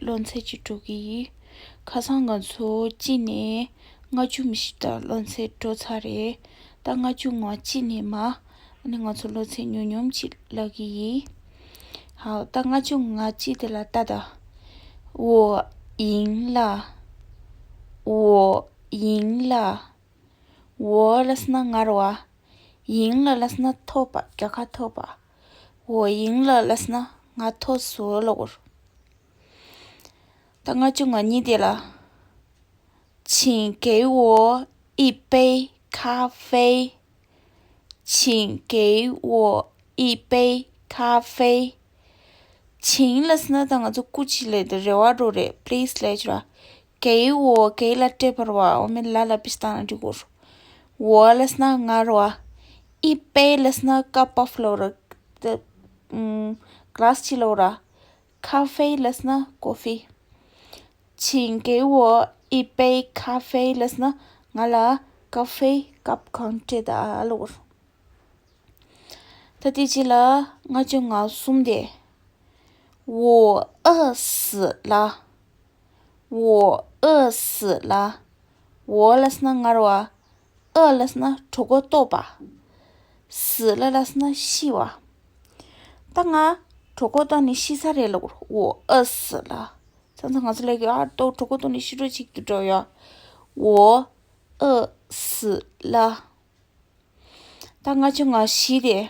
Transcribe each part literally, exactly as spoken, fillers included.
སློབ་ཚན་གཅིག་འགྲོ་གི་ཡིན། ཁ་སང་ང་ཚོ་གཅིག་ནས་ལྔ་བཅུ་མི་ཤི་ད་སློབ་ཚན་འགྲོ་ཚར་རེད། ད་ལྔ་བཅུ་ང་གཅིག་ནས་མ། ཨ་ནི་ང་ཚོ་སློབ་ཚན་ཉུང་ཉུང་ཅིག་ལབ་གི་ཡིན། ཧའོ། ད་ལྔ་བཅུ་ང་གཅིག་དེ་ལ་ལྟ་ད། 我赢了。 我赢了。 我་ལབ་སོང་ན་ང་རེད་བ། 赢了་ལབ་སོང་ན་ཐོབ་པ། རྒྱལ་ཁ་ཐོབ་པ། 我赢了་ལབ་སོང་ན་ང་ཐོབ་སོང་ལབ་དགོས། ད་ལྔ་བཅུ་ང་གཉིས་དེ་ལ། 请给我一杯咖啡。 请给我一杯咖啡。 请་ལབ་སོང་ན་ད་ང་ཚོ་སྐུ་མཁྱེན་ལབ་དེ་རེ་བ་འདྲ་རེད། please་ལབ་ཀྱི་རེད། 给我། 给་ལ་སྤྲད་པར་བ་འོ་མེད་ལ་ལ་པི་སྟངས་ལ་འགྲིག་གོ། 我་ལབ་སོང་ན་ང་རེད་བ། 一杯་ལབ་སོང་ན་cup of ལབ་ར། ད་ཨུམ་glass་གཅིག་ལབ་ར། 咖啡་ལབ་སོང་ན་coffee། 请给我一杯咖啡་ལབ་སོང་ན་ང་ལ་ཀ་ཧྥེ་ཀབ་གང་སྤྲད་ད་ལབ་དགོས། ད་དེ་རྗེས་ལ་ལྔ་བཅུ་ང་གསུམ་དེ། 我饿死了。 我饿死了། 我་ལབ་སོང་ན་ང་རེད་བ། 饿་ལབ་སོང་ན་གྲོད་ཁོག་ལྟོགས་པ། 死了་ལབ་སོང་ན་ཤི་བ། ད་ང་གྲོད་ཁོག་ལྟོགས་ནས་ཤི་ས་རེད་ལབ་དགོས། 我饿死了། ཚང་ཚང་ང་ཚོ་ལས་ཀྱི་ཨ་ལྟོགས་གྲོད་ཁོག་ལྟོགས་ནས་ཤི་འགྲོ་ཅིག་ཏུ་འགྲོ་ཡ། 我饿死了། ད་ལྔ་བཅུ་ང་བཞི་དེ།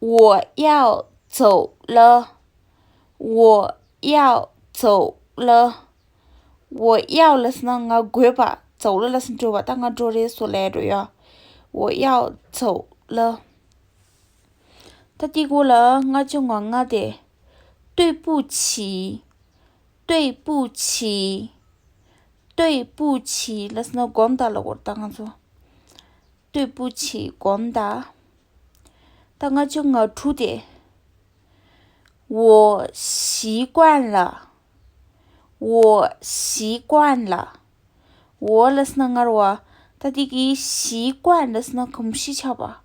我要走了。 我要走了། 我要་ལབ་སོང་ན་ང་དགོས་པ། 走了་ལབ་སོང་འགྲོ་བ། ད་ང་འགྲོ་རན་སོང་ལབ་འགྲོ་ཡ། 我要走了། ད་དེའི་མགོ་ལ་ལྔ་བཅུ་ང་ལྔ་དེ། 对不起། 对不起། 对不起་ལབ་སོང་ན་སྒོམ་ད་ལབ་དགོས་རེད་ད་ང་ཚོ། 对不起། སྒོམ་ད། ད་ལྔ་བཅུ་ང་དྲུག་དེ། 我习惯了། 我习惯了། 我་ལབ་སོང་ན་ང་རེད་བ། ད་དེ་གི་习惯་ལབ་སོང་ན་གོམས་གཤིས་ཆགས་པ།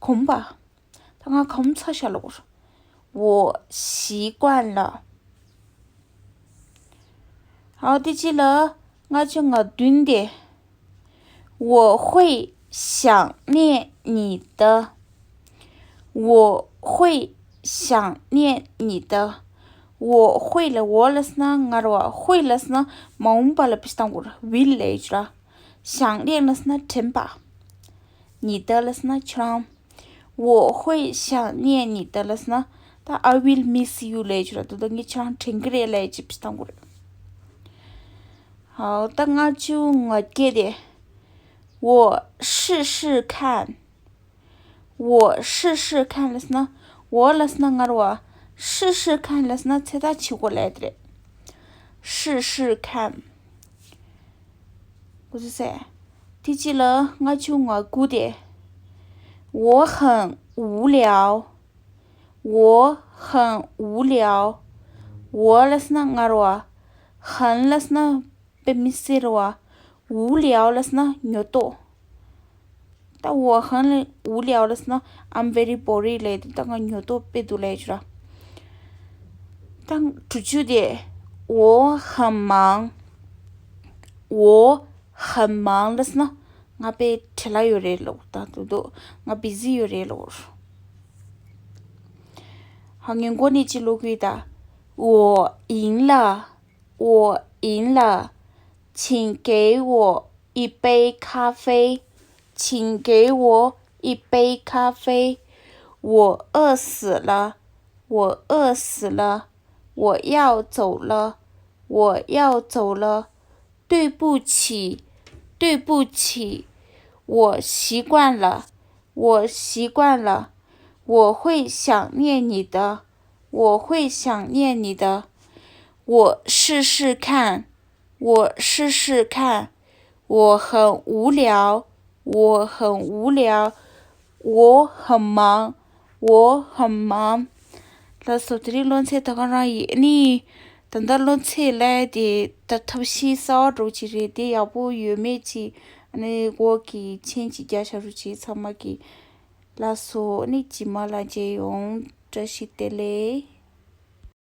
གོམས་པ། ད་ང་གོམས་ཚར་ཤག་ལབ་དགོས། 我习惯了། ཨའོ་དེ་རྗེས་ལ་ལྔ་བཅུ་ང་བདུན་དེ། 我会想念你的། 我会想念你的། 我会་ལ་我་ལབ་སོང་ན་ང་རེད་བ། 会་ལབ་སོང་ན་མ་འོངས་པ་ལ་པི་སྟངས་དགོས་རེད། will་ལབ་ཡོད་ཅི་ར། 想念་ལབ་སོང་ན་དྲན་པ། 你的་ལབ་སོང་ན་ཁྱེད་རང་། 我会想念你的་ལབ་སོང་ན། ད་I will miss you་ལབ་ཡོད་ཅི་ར། ད་ད་ངས་ཁྱེད་རང་དྲན་གི་རེད་ལབ་ཡོད་ཅི་པི་སྟངས་དགོས་རེད། ཨའོ་ད་ལྔ་བཅུ་ང་བརྒྱད་དེ། 我试试看། 我试试看་ལབ་སོང་ན། 我་ལབ་སོང་ན་ང་རེད་བ། 试试看་ལབ་སོང་ན་ཚོད་ལྟ་བྱེད་དགོས་ལབ་ཡོད་རེད། 试试看། 我是谁？ དེ་རྗེས་ལ་ལྔ་བཅུ་ང་དགུ་དེ། 我很无聊། 我很无聊། 我་ལབ་སོང་ན་ང་རེད་བ། 很་ལབ་སོང་ན་དཔེ་མི་སྲིད་རེད་བ། 无聊་ལབ་སོང་ན་ཉོབ་ཏོ། ད་我很无聊་ལབ་སོང་ན་I'm very boring་ལབ་ཡོད་དེ། ད་ང་ཉོབ་ཏོ་དཔེ་འདུག་ལབ་ཡོད་ཅི་ར། ད་དྲུག་ཅུ་དེ། 我很忙། 我很忙་ལབ་སོང་ན་ང་དཔེ་བྲེལ་བ་ཡོད་རེད་ལབ། ད་དུ་དུ་ང་བི་ཟི་ཡོད་རེད་ལབ། ཧ་ངའི་མགོ་ནས་ཅི་ལོག་གི་ད། 我赢了། 我赢了། 请给我一杯咖啡。请给我一杯咖啡。我饿死了。我饿死了。我要走了。我要走了。对不起。对不起。我习惯了。我习惯了。我会想念你的。我会想念你的。我试试看。 我试试看。我很无聊。我很无聊。我很忙。我很忙。 ལགས་སོ། དེ་རིང་སློབ་ཚན་ད་ག་རང་ཡིན། ཨ་ནི་ད་ལྟ་སློབ་ཚན་ལ་དེ་ད་ཐབས་ཤེས་གསར་པ་འདྲ་བོ་ཅིག་རེད། དེ་ཡག་པོ་ཡོད་མེད་ཅིག་ཨ་ནི་འོག་གི་མཆན་ཅིག་རྒྱག་བཞག་རོགས་གྱིས་ཚང་མ་གིས། ལགས་སོ། ཨ་ནི་རྗེས་མ་ལ་མཇལ་ཡོང་། བཀྲ་ཤིས་བདེ་ལེགས།